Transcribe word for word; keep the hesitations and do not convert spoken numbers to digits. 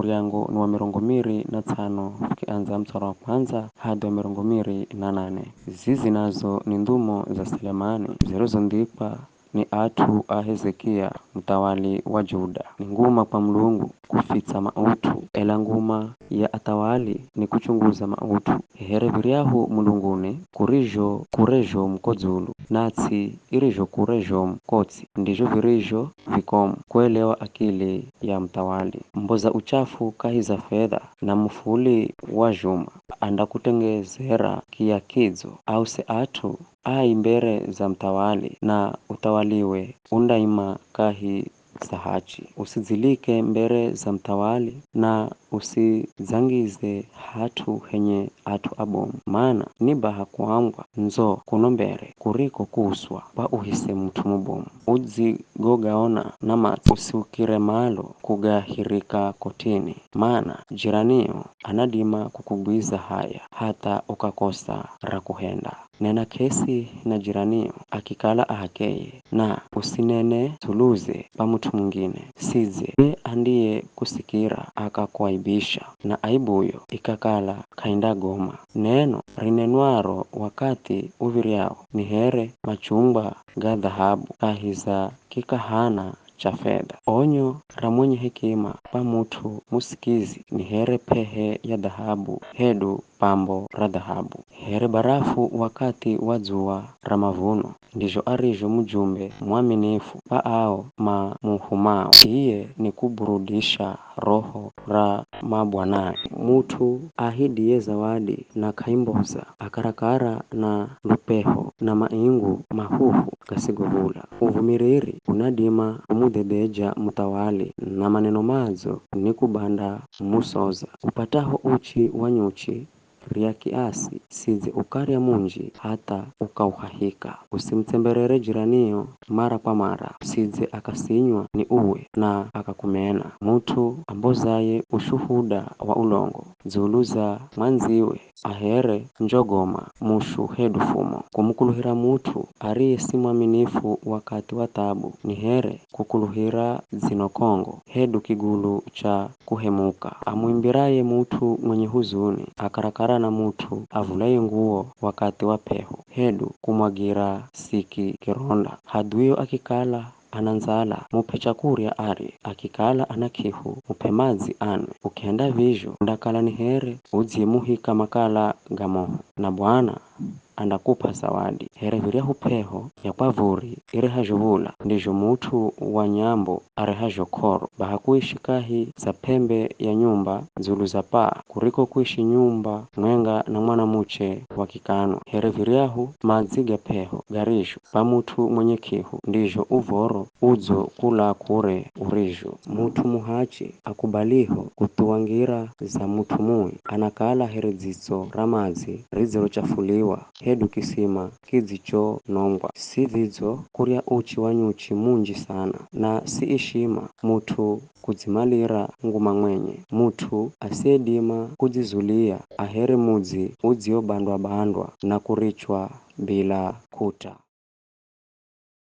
Muryango ni wa mirongo miri na tsano, fukiandza mtsara wa kwandza hadi wa mirongo miri na nane. Zizi nazo ni ndhumo za Selemani, zero zondhikwa ni at'u a Hezekia, muthawali wa Juda. Ni nguma kwa Mulungu kufitsa maut'u, ela nguma ya athawali ni kuchunguza maut'u. Here viryahu mulunguni kurizho kure zhomu ko dzulu, na ts'i irizho kure zhomu ko ts'i, ndizho virizho vikomu kuelewa akili ya muthawali. Mboza uchafu kahi za fedha, na mufuli wa zhuma andakutengezera kiya kidzo, ause at'u ai mbere za muthawali, na uthawaliwe undaima kahi za hachi. Usidzilike mbere za muthawali, na usidzangize hat'u henye at'u abomu, mana ni baha kuambwa ndzo kuno mbere kuriko kuuswa kwa uhise mut'u mubomu. Udzigogaona na matso, usiukire malo kugahirika kotini, mana jiranio anadima kukugwiza haya hatha ukakosa ra kuhenda. Nena k'esi na jiranio akikala a h'akeye, na usinene dzuluze kwa mut'u mungine, sidze ye andiyekusikira akakuaibisha, na aibuyo ikakala k'aindagoma. Neno rinenwaro wakathi uv̱iryao ni here machungwa ga dhahabu kahi za kikahana cha fedha. Onyo ra mwenye hekima kwa mut'u musikizi ni here p'ehe ya dhahabu, hedu pambo ra dhahabu. Here barafu wakathi wa dzuwa ra mavuno, ndizho arizho mujumbe mwaminifu kwa ao mamuhumao. Iye ni kuburudisha roho ra mabwanae. Mut'u ahidiye zawadi na k'aimboza, akarakara na lup'eho na maingu mahuhu gasigov̱ula. Uvumiriri unadima kumudhedheja muthawali, na maneno madzo ni kubanda musoza. Upataho uchi wa nyuchi, rya kiasi, sidze ukarya munji hatha ukauhahika. Usimutsemberere jiranio mara kwa mara, sidze akasinywa ni uwe na akakumena. Mut'u ambozaye ushuhuda wa ulongo dzulu za mwandziwe, a here njogoma, mushu hedu fumo. Kumukuluhira mut'u ariye si mwaminifu wakathi wa thabu ni here kukuluhira dzino kongo hedu kigulu cha kuhemuka. Amuimbiraye mut'u mwenye huzuni, akarakara na mut'u avulaye nguwo wakathi wa p'eho, hedu kumwagira siki kironda. Hadhuio akikala ana ndzala, mup'e chakurya arye, akikala ana k'ihu, mup'e madzi anwe. Ukihenda vizho, undakala ni here udziyemuhika makala ga moho, na Bwana andakup'a zawadi. Here viryahu p'eho ya kwa v̱uri irehazho v̱ula, ndizho mut'u wa nyambo arehazho k'oro. Baha kuishi kahi za p'embe ya nyumba dzulu za paa, kuriko kuishi nyumba mwenga na mwanamuche wa kikano. Here viryahu madzi ga p'eho garizho kwa mut'u mwenye k'ihu, ndizho uv̱oro udzo kula kure urizho. Mut'u muhachi akubaliho kuthuwa ngira za mut'u mui, anakala here dzitso ra madzi ridzirochafuliwa, hedu kisima kidzichonombwa. Si vidzo kurya uchi wa nyuchi munji sana, na si ishima mut'u kudzimalira nguma mwenye. Mut'u asiyedima kudzizulia a here mudzi udziobandwa-bandwa na kurichwa bila kuta.